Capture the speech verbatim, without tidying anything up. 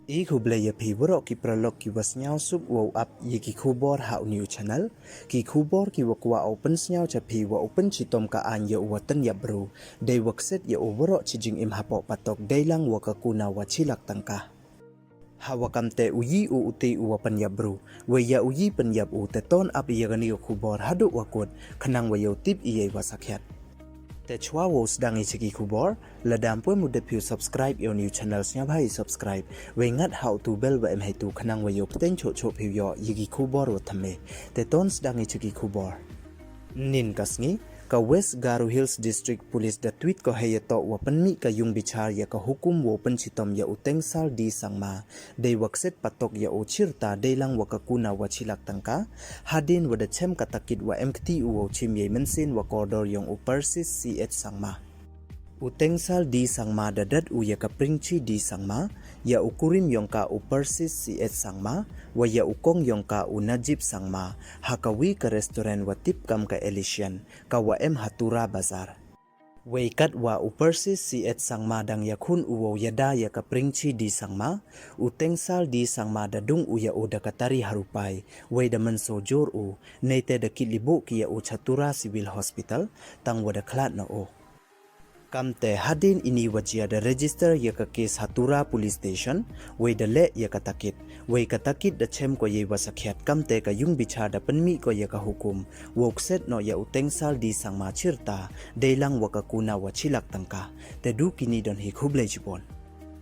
I khublei ya phi waroh ki paralok ki wa sniawsuk wow ap ya ki khubor ha u new channel. Ki khubor ki wa kwah u pynsniaw cha phi wa u pynchitom ka aiñ ya u wa tynyap bru. Dei wa kset ya u waroh chi jingim hapoh patok dei lang wa ka kuna wa chi lak tyngka. Ha wa kamte u yi u uti u wa pynyap bru. Wei ya u yi pynyap u te ton ap ya kani ka khubor haduh wa kut khnang wa yow tip ya i wa sakhiat. Te chwa wow sdang i cha ki khubor, lada ym pu em u dep phi u subscribe ya u new channel, sniawbha i subscribe. Wei ngat ha u tu bell wa em heitu khnang wa yow pteng choh choh phi u yoh ya ki khubor wa thymme. Te ton sdang i cha ki khubor. Nin ka sngi, ka West Garo Hills District Police da tweet ko hei ya toh wa pynmih ka yung bichar ya ka hukum wow pynchitom ya u Tengsal D Sangma. Dei wa kset patok ya u chirta dei lang wa ka kuna wa chi lak tyngka. Hadien wa da chem ka takit wa em kti u wow chim ya i mynsiem wa kordor yong u Persis C H Sangma. U Tengsal D Sangma da dat u ya ka Pringchi D Sangma, ya u kurim yong ka u Persis C H Sangma, wa ya u kong yong ka u Najib Sangma, ha ka wi ka restaurant wa tip kam ka Elysian, ka wa em ha Tura Bazar. Wei kat wa u Persis C H Sangma dang yakhun u wow yada ya ka Pringchi D Sangma, u Tengsal D Sangma da dung u ya u da ka tari harupai, wei da mynsaw jur u, neite da kit libuh ki ya u cha Tura Civil Hospital, tang wa da khlad noh u. Kamte hadien ini wa jia da register ya ka case ha Tura Police Station, wei da leh ya ka takit. Wei ka takit da chem ko ya i wa sakhiat, kamte ka yung bichar da pynmih ko ya ka hukum wow kset noh ya u Tengsal D Sangma chirta dei lang wa ka kuna wa chi lak tyngka. Te du kini don hi, khublei chibun.